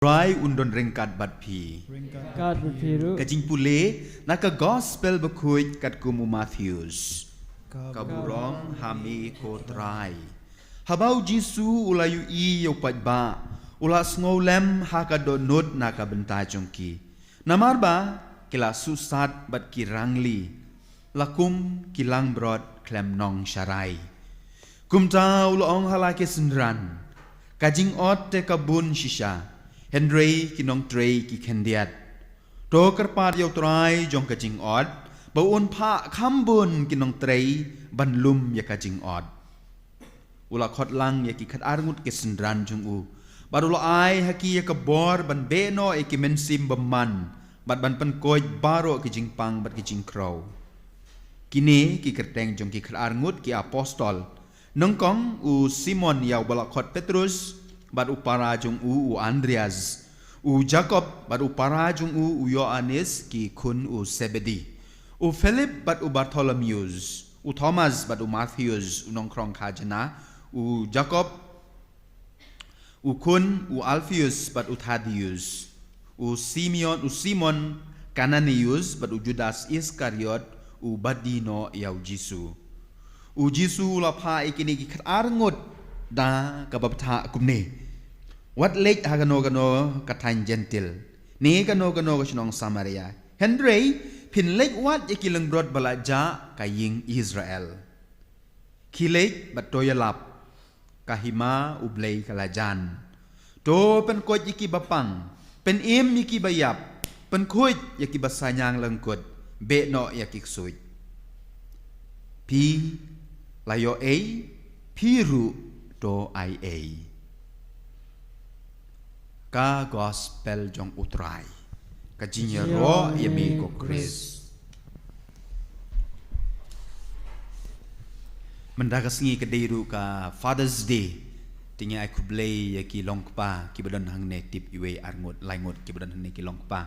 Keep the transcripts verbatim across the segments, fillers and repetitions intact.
Trai un don ryngkat bad phi. Ryngkat bad phi ruh. Ka jingpule na ka Gospel bakhuid katkum u Mathaios. Ka burom ha me ko Trai. Haba u Jisu u la ïohi ïa u paidbah, u la sngewlem ha ka dohnud na ka bynta jong ki. Namar ba ki la shisat bad ki rangli, la kum ki langbrot khlem nongsharai. Kumta u la ong ha la ki synran, ka jingot te ka bun shisha, hynrei ki nongtrei ki khyndiat. To kyrpad ïa u Trai jong ka jingot ba un phah kham bun ki nongtrei ban lum ïa ka jingot. U la khot lang ïa ki khatar ngut ki synran jong u, bad u la ai ha ki ïa ka bor ban beh noh ïa ki mynsiem bymman, bad ban pynkhuid baroh ki jingpang bad ki jingkhrew. Kine ki kyrteng jong ki khatar ngut ki apostol: nyngkong, u Simon ïa uba la khot Petrus, bad u para jong u u Andreas; u Jakob bad u para jong u u Ïoannis, ki khun u Sebedi; u Philip bad u Bartholomeus; u Thomas bad u Mathaios u nongkhrong khajna; u Jakob u khun u Alphaeus bad u Thaddaeus; u Simeon, u Simon Kananius, bad u Judas Iskariot, u ba die noh ïa u Jisu. U Jisu u la phah ïa kine ki khatar ngut da kaba bthah kumne: Wat leit ha kano kano ka thaiñ Jentil, ne kano kano ka shnong Samaria, hynrei phin leit wat ïa ki langbrot ba la jah ka ïing Israel. Khie bad to ïalap, ka hima U Blei ka la jan. To pynkhuid ïa ki bapang, pynim ïa ki baïap, pynkhuid ïa ki basaiñang lyngkut, beh noh ïa ki ksuid. Phi la ïoh ei, phi ruh to ai ei. Ka Gospel jong U Trai. Ka jingïaroh ïa me ko Khrist. Mynta ka sngi ka dei ruh ka Father's Day. Te ngi ai khublei ïa ki longkpa kiba don hangne, tip iwei, ar ngut, lai ngut kiba don hangne ki longkpa.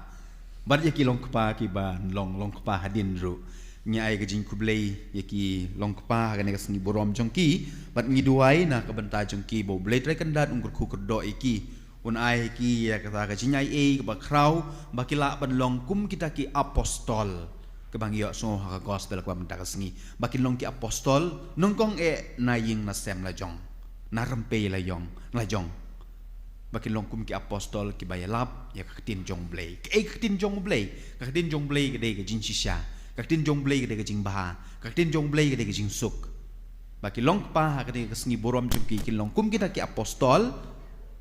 Bad ïa ki longkpa kiba long longkpa hadien ruh, ngi ai ka jingkhublei ïa ki longkpa ha kane ka sngi burom jong ki. Bad ngi duwai na ka bynta jong ki ba U Blei Trai Kynrad un kyrkhu kyrdoh ïa ki, un ai ha ki ïa kata ka jingaiei kaba khraw, ba ki lah ban long kum kita ki apostol kiba ngi ïohsngew ha ka Gospel kaba mynta ka sngi, ba kin long ki apostol nyngkong eh na ïing na sem la jong, na rympei la jong, la jong. Ba kin long kum ki apostol kiba ïalap ïa ka ktien jong U Blei. Kaei ka ktien jong U Blei? Ka ktien jong U Blei ka dei ka jingshisha. Ka ktien jong U Blei ka dei ka jingbha. Ka ktien jong U Blei ka dei ka jingsuk. Ba ki longkpa ha kane ka sngi burom jong ki kin long kum kita ki apostol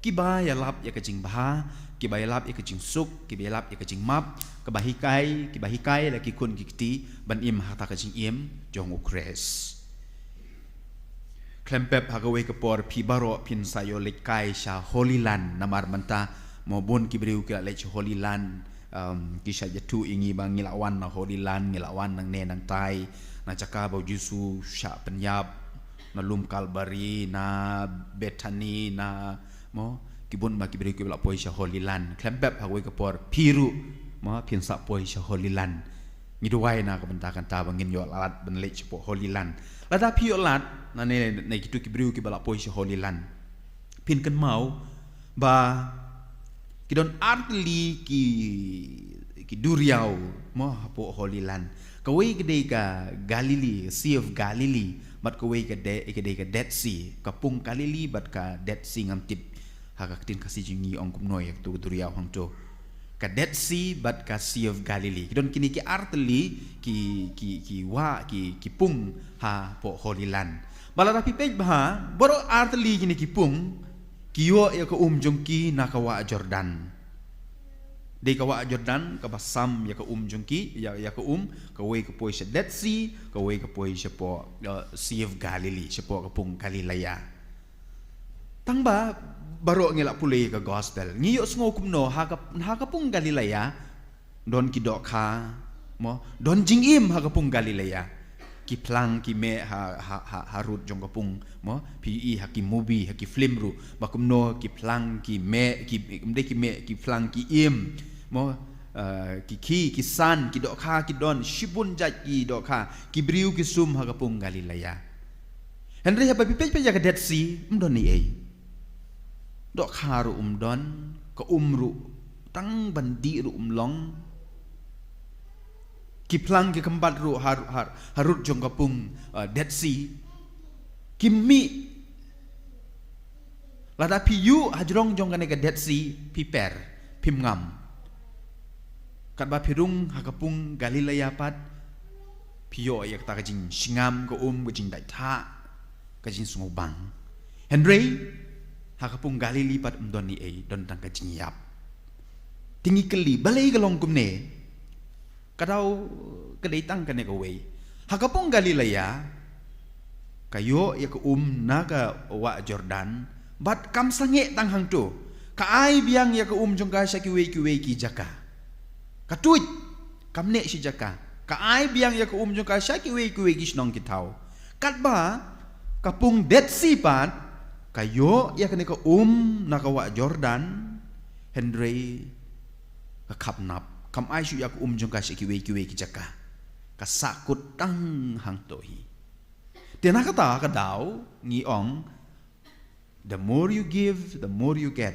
kiba ïalap ïa ka jingbha, kiba ïalap ïa ka jingsuk, kiba ïalap ïa ka jingmap, kaba hikai, kiba hikai la ki khun ki kti ban im ha kata ka jingim jong U Khrist. Khlem pep ha kawei ka por phi baroh phin sa ïoh leit kai sha Holy Land, namar mynta mo bun ki briew ki la leit sha Holy Land. Um, ki sa ïathuh ïa ngi ba ngi la wan na Holy Land, ngi la wan nangne nangtai, na jaka ba U Jisu shah pynïap, na lum Kalbari, na Bethany, na mo, ki bun ba ki briew kiba la poi sha Holy Land. Khlem pep ha kawei ka por phi ruh mo phin sa poi sha Holy Land. Ngi duwai na ka bynta kata ba ngin ïoh lad ban leit shapoh Holy Land. Lada phi ïoh lad, na ne, na kito ki briew kiba la poi sha Holy Land, phin kynmaw ba ki don artylli ki, ki duriaw mo hapoh Holy Land. Kawei ka dei ka Galilee, Sea of Galilee, bad kawei ka dei, ka dei ka Dead Sea, ka pung Galilee bad ka Dead Sea, ngam tip ha ka ktien Khasi jong ngi ong kumno ïa kato ka duriaw hangto. Ka Dead Sea bad ka Sea of Galilee. Ki don kine ki artylli ki, ki, ki wah, ki, ki pung hapoh Holy Land. Ba lada phi peit bha, baroh artylli kine ki pung ki ïoh ïa ka um jong ki na ka wah Jordan. Dei ka wah Jordan kaba sam ïa ka um jong ki, ïa, ïa ka um, kawei ka poi sha Dead Sea, kawei ka poi shapoh, uh, Sea of Galilee, shapoh ka pung Galilea. Tang ba baroh ngi la pule ka Gospel, ngi ïohsngew kumno ha ka, ha ka pung Galilea don ki dohkha mo, don jingim ha ka pung Galilea. Ki phlang ki meh ha, ha, ha, ha rud jong ka pung mo, phi ïohi ha ki movie, ha ki film ruh ba kumno ki phlang ki meh, ki, ym dei ki meh, ki phlang ki im mo, uh, ki khie, ki san, ki dohkha ki don, shibun jait ki dohkha, ki briew ki sum ha ka pung Galilea. Hynrei haba phi peit peit ïa ka Dead Sea, ym don ei ei. Dohkha ruh ym don, Ka um ruh tang ban dih ruh um long. Ki phlang ki khambat ruh har, har, harud jong ka pung, uh, Dead Sea ki mih. Lada phi ïuh hajrong jong kane ka Dead Sea, phi per, phim ngam. Katba phi rung ha ka pung Galilea pat, phi ïoh ïa kata ka jingsngam ka um, ka jingdait thah, ka jingsngewbang. Hynrei ha ka pung Galili pat ym don ei ei, don tang ka jingïap. Te ngi kylli, balei ka long kumne? Ka daw ka dei tang kane kawei. Ha ka pung Galilea ka ïoh ïa ka um na ka wah Jordan, bad kam sangeh tang hangto. Ka ai biang ïa ka um jong ka sha kiwei kiwei ki jaka. Ka tuid, kam neh shi jaka. Ka ai biang ïa ka um jong ka sha kiwei kiwei ki shnong ki thaw. Katba ka pung Dead Sea pat ka ïoh ïa kane ka um na ka wah Jordan, hynrei ka khapnap, kam ai shuh ïa ka um jong ka sha kiwei kiwei ki jaka. Ka sahkut tang hangto hi. Te na kata ka daw ngi ong, the more you give, the more you get.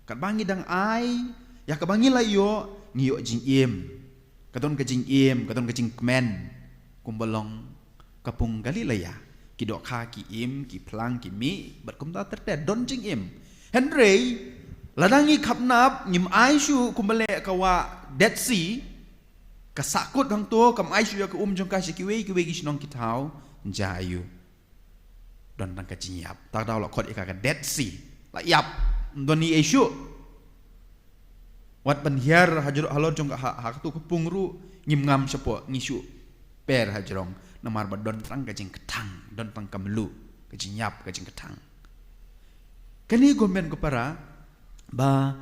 Katba ngi dang ai ïa kaba ngi la ïoh, ngi ïoh jingim. Ka don ka jingim, ka don ka jingkmen. Kumba long ka pung Galilea, ki dohkha ki im, ki phlang ki mih, bad kumta ter ter don jingim. Hynrei lada ngi khapnap, ngim ai shuh kumba leh ka wah Dead Sea, ka sahkut hangto, kam ai shuh ïa ka um jong ka sha kiwei kiwei ki shnong ki thaw, jia aiu? Don tang ka jingïap. Ta ka daw la khot ïa ka ka Dead Sea. La ïap, ym don ei ei shuh. Wat ban hiar hajrong halor jong ka ha, ha katu ka pung ruh ngim ngam shapoh, ngi shu per hajrong. Namar ba don tang ka jingkthang, don tang ka mluh, ka jingïap, ka jingkthang. Kane kumne ko para, ba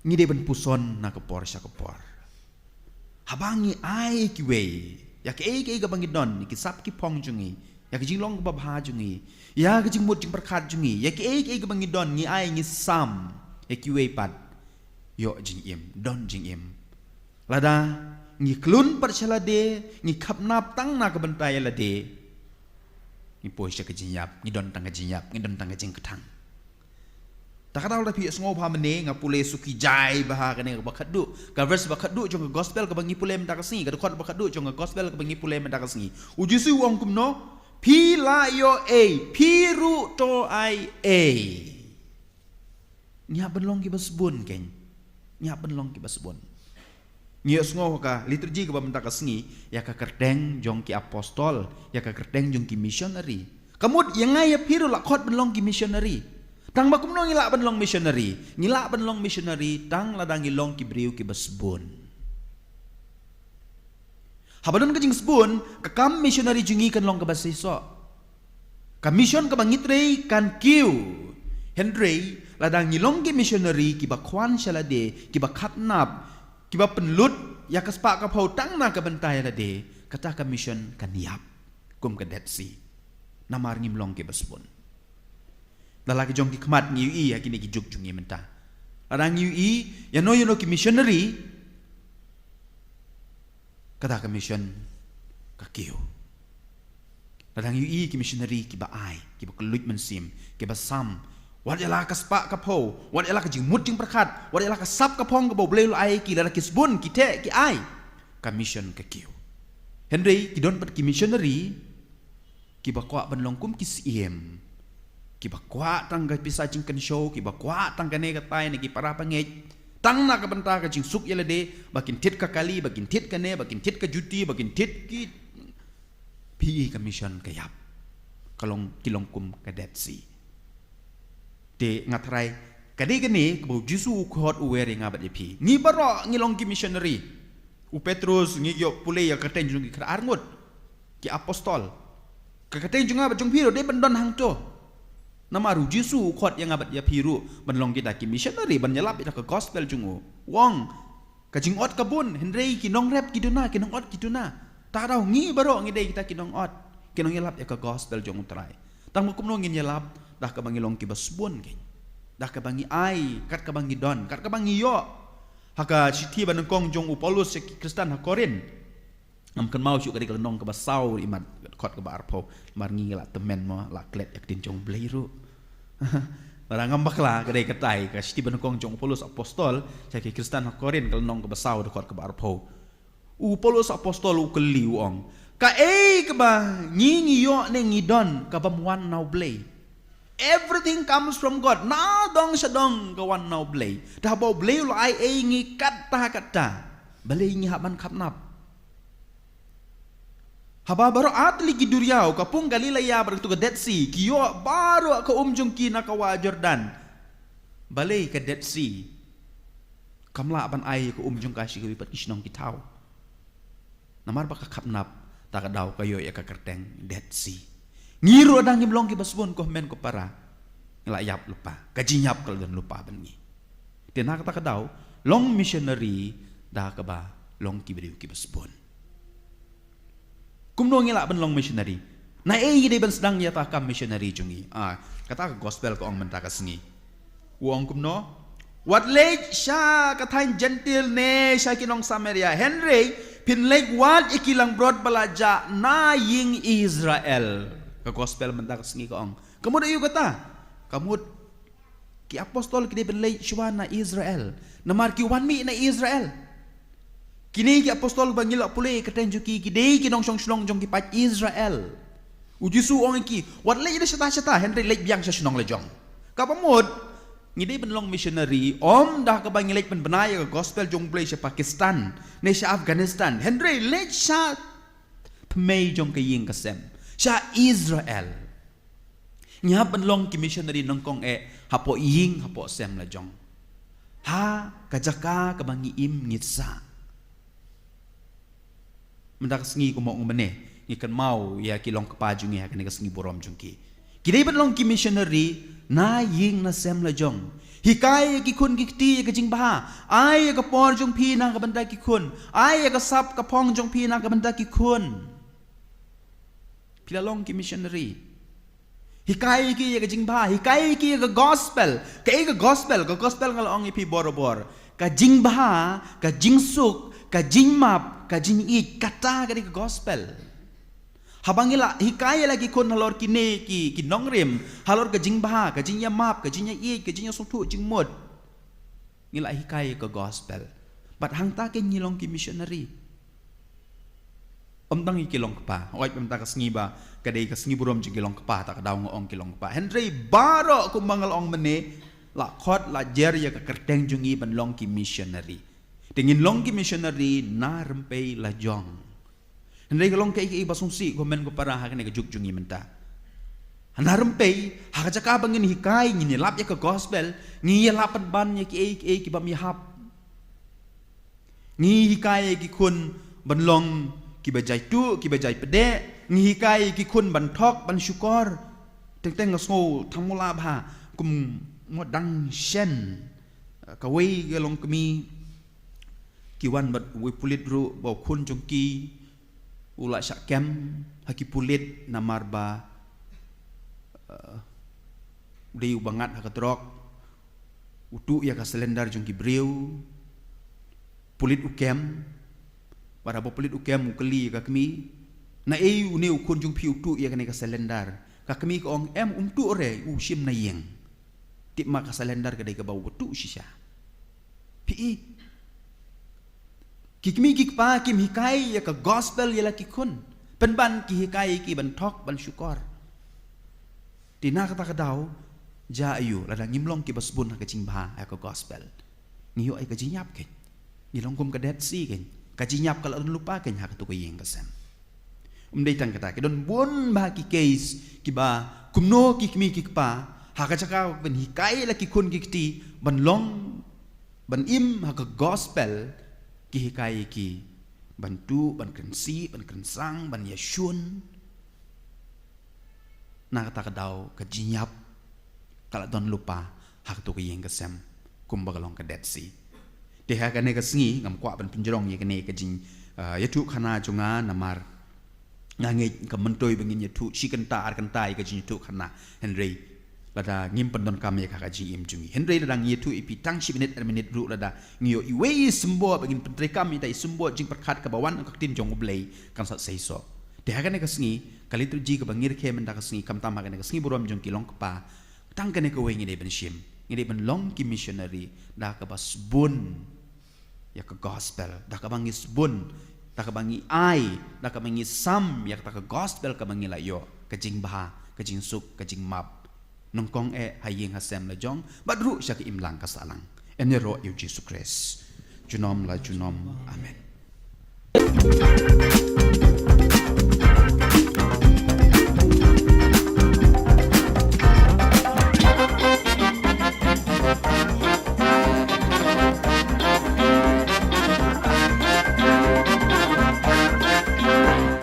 ngi dei ban puson na ka por sha ka por. Haba ngi ai kiwei ïa kiei kiei kaba ngi don, ïa ki sap ki phong jong ngi, ïa ka jinglong kaba bha jong ngi, ïa ka jingmut jingpyrkhat jong ngi, ïa kiei kiei kaba ngi don, ngi ai, ngi sam ïa kiwei pat, ïoh jingim, don jingim. Lada ngi khlun pat sha lade, ngi khapnap tang na ka bynta ïa lade, ngi poi sha ka jingïap, ngi don tang ka jingïap, ngi don tang ka jingkthang. Ta ka daw lada phi ïohsngew bha mynne, nga pule suki jai bha kane kaba khatduh, ka verse ba khatduh jong ka gospel kaba ngi pule mynta ka sngi, ka dkhot ba khatduh jong ka gospel kaba ngi pule mynta ka sngi. U Jisu u ong kumno? Phi la ïoh ei, phi ruh to ai ei. Ngi hap ban long kiba sbun, keiñ. Ngi hap ban long kiba sbun. Ngi ïohsngew ha ka liturgi kaba mynta ka sngi, ïa ka kyrteng jong ki apostol, ïa ka kyrteng jong ki missionary. Ka mut ïa nga ïa phi ruh la khot ban long ki missionary. Tang ba kumno ngi lah ban long missionary? Ngi lah ban long missionary tang lada ngi long ki briew kiba sbun. Haba don ka jingsbun, ka kam missionary jong ngi kan long kaba seisoh. Ka mission kaba ngi trei kan kiew. Hynrei lada ngi long ki missionary kiba kwah sha lade, kiba khatnap, kiba pynlut ïa ka spah ka phew tang na ka bynta ïa lade, kata ka mission kan ïap kum ka Dead Sea. Namar ngim long kiba sbun. Da la ki jong ki khmat ngi ïohi ha kine ki juk jong ngi mynta. Lada ngi ïohi ïano ïano ki missionary, kata ka mission ka kiew. Lada ngi ïohi ki missionary kiba ai, kiba kylluid mynsiem, kiba sam, wat ïa la ka spah ka phew, wat ïa la ka jingmut jingpyrkhat, wat ïa la ka sap ka phong kaba U Blei u la ai ïa ki, lada ki sbun, ki theh, ki ai, ka mission ka kiew. Hynrei ki don pat ki missionary kiba kwah ban long kum ki syiem, kiba kwah tang ka pisa jingkynshew, kiba kwah tang kane katai na ki para bangeit, tang na ka bynta ka jingsuk ïa lade, ba kin thied ka kali, ba kin thied kane, ba kin thied ka juti, ba kin thied ki, phi ïohi ka mission ka ïap. Ka long, ki long kum ka Dead Sea. Te nga tharai, ka dei kane kaba U Jisu u khot u wer ïa nga bad ïa phi. Ngi baroh ngi long ki missionary. U Petrus, ngi ïoh pule ïa ka kyrteng jong ki khyndai arngut ki apostol. Ka kyrteng jong nga bad jong phi ruh dei ban don hangto. Namar U Jisu u khot ïa nga bad ïa phi ruh ban long kita ki missionary, ban ïalap ïa ka gospel jong u. U ong, ka jingot ka bun, hynrei ki nongrep ki duna, ki nongot ki duna. Ta ka daw ngi baroh ngi dei kita ki nongot, ki nongïalap ïa ka gospel jong U Trai. Tang ba kumno ngin ïalap? Da kaba ngi long kiba sbun, keiñ. Da kaba ngi ai kat kaba ngi don, kat kaba ngi ïoh. Ha ka shithi banyngkong jong u Paulus sha ki Khristan ha Korinth, ngam kynmaw shuh, ka dei ka lynnong kaba saw, i mat, dkhot kaba arphew. Namar ngi la tymmen mo, la klet ïa ka ktien jong U Blei ruh. Lada ngam bakla, ka dei katai ka shithi banyngkong jong u Paulus apostol sha ki Khristan ha Korinth, ka lynnong kaba saw, dkhot kaba arphew. U Paulus apostol u kylli, u ong, kaei kaba ngi ngi ïoh ne ngi don ka bym wan na u Blei? Everything comes from God. Na dong sha dong ka wan na u Blei. Te haba u Blei u la ai ei ïa ngi katta katta, balei ngi hap ban khapnap? Haba baroh ar tylli ki duriaw, ka pung Galilaia bad katu ka Dead Sea, ki ïoh baroh ka um jong ki na ka wah Jordan, balei ka Dead Sea kam lah ban ai ka um jong ka sha kiwei pat ki shnong ki thaw? Namar ba ka khapnap, ta ka daw ka ïoh ïa ka kyrteng Dead Sea. Ngi ruh da ngim long kiba sbun, ko hynmen ko para. Ngi la ïap lypa, ka jingïap ka la don lypa ban ngi. Te na kata ka daw, long missionary da kaba long ki briew kiba sbun. Kumno ngi lah ban long missionary? Naei ngi dei ban sdang ïa kata ka kam missionary jong ngi? Ah, kata ka gospel ka ong mynta ka sngi. U ong kumno? Wat leit sha ka thaiñ Jentil ne sha ki nong Samaria, hynrei phin leit wad ïa ki langbrot ba la jah na ïing Israel. Ka gospel mynta ka sngi ka ong. Ka mut aïu kata? Ka mut ki apostol ki dei ban leit shuwa na Israel, namar ki wan mih na Israel. Kine ki apostol ba ngi la pule ïa ka kyrteng jong ki, ki dei ki nongshong shnong jong ki paid Israel. U Jisu u ong ïa ki, wat leit da shata shata, hynrei leit biang sha shnong la jong. Kaba mut, ngi dei ban long missionary, ym da kaba ngi leit pynbna ïa ka gospel jong u Blei sha Pakistan ne sha Afghanistan, hynrei leit sha thymmei jong ka ïing ka sem, sha Israel. Ngi hap ban long ki missionary nyngkong eh hapoh ïing hapoh sem la jong, ha ka jaka kaba ngi im ngi sah. Mynta ka sngi, kumba ong mynne, ngi kynmaw ïa ki long kpa jong ngi ha kane ka sngi burom jong ki. Ki dei ban long ki missionary na ïing na sem la jong. Hikai ïa ki khun ki kti ïa ka jingbha. Ai ïa ka por jong phi na ka bynta ki khun. Ai ïa ka sap ka phong jong phi na ka bynta ki khun. Phi la long ki missionary. Hikai ïa ki ïa ka jingbha, hikai ïa ki ïa ka gospel. Kaei ka gospel? Ka gospel nga la ong ïa phi borabor, ka jingbha, ka jingsuk, ka jingmap, ka jingïeit, kata ka dei ka gospel. Haba ngi la hikai ïa la ki khun halor kine ki, ki nongrim, halor ka jingbha, ka jingïamap, ka jingïaieit, ka jingïasngewthuh jingmut, ngi la hikai ïa ka gospel. Bad hangta keiñ ngi long ki missionary. Ym tang ïa ki long kpa. Hooid, mynta ka sngi ba ka dei ka sngi burom jong ki long kpa, ta ka daw nga ong ki long kpa. Hynrei baroh, kumba nga la ong mynne, la khot la jer ïa ka kyrteng jong ngi ban long ki missionary. Te ngin long ki missionary na rympei la jong. Hynrei ka long kaei kaei ba sngewsih, ko hynmen ko para, ha kane ka juk jong ngi mynta. Na rympei, ha ka jaka ba ngin hikai, ngin ïalap ïa ka gospel, ngi ïalap pynban ïa kiei kiei ki bym ïahap. Ngi hikai ïa ki khun ban long kiba jai tuh, kiba jai pdeh, ngi hikai ïa ki khun ban thok, ban shukor. Teng teng nga sngew thangmula bha, kum mo dang shen. Kawei ka long kmie, ki wan bad uwei u pulit ruh, ba u khun jong ki u la shah kem ha ki pulit namar ba, eh, u dei uba ngat ha ka drok. U tuh ïa ka cylinder jong ki briew. Pulit u kem. Bad haba u pulit u kem, u kylli ïa ka kmie, naei une u khun jong phi u tuh ïa kane ka cylinder? Ka kmie ka ong, em, um tuh re, u shim na ïing. Tip ma ka cylinder ka dei kaba u tuh shisha. Phi i, ki kmie ki kpa kim hikai ïa ka gospel ïa la ki khun. Pynban ki hikai ïa ki ban thok, ban shukor. Te na kata ka daw, jia aiu lada ngim long kiba sbun ha ka jingbha, ha ka gospel? Ngi ïoh ïa ka jingïap keiñ. Ngi long kum ka Dead Sea keiñ. Ka jingïap ka la don lypa keiñ ha katu ka ïing ka sem. Ym dei tang kata, ki don bun bha ki case kiba kumno ki kmie ki kpa, ha ka jaka ban hikai la ki khun ki kti ban long, ban im ha ka gospel, ki hikai ïa ki ban tuh, ban kren sih, ban kren sang, ban ïashun. Na kata ka daw ka jingïap ka la don lypa ha katu ka ïing ka sem, kumba ka long ka Dead Sea. Te ha kane ka sngi ngam kwah ban pynjrong ïa kane ka jing, ah, ïathuhkhana jong nga namar nga ngeit ka myntoi ba ngin ïathuh shi kynta ar kynta ïa ka jingïathuhkhana, hynrei lada ngim pyndonkam ïa ka, ka jingim jong ngi. Hynrei lada ngi ïathuh ïa phi tang shi minit ar minit ruh, lada ngi ïoh iwei i symbud ba ngin pyntreikam ïa ita i symbud jingpyrkhat kaba wan na ka ktien jong U Blei, kan sa seisoh. Te ha kane ka sngi, ka liturgy kaba ngi rakhe mynta ka sngi, khamtam ha kane ka sngi burom jong ki long kpa, Tang kane kawei ngi dei ban shim. Ngi dei ban long ki missionary da kaba sbun ïa ka gospel, da kaba ngi sbun, da kaba ngi ai, da kaba ngi sam ïa kata ka gospel kaba ngi la ïoh, ka jingbha, ka jingsuk, ka jingmap. Nyngkong eh ha ïing ha sem la jong, bad ruh sha ka imlang ka sahlang. Yn ïaroh ïa u Jisu Khrist junom la junom. Amen.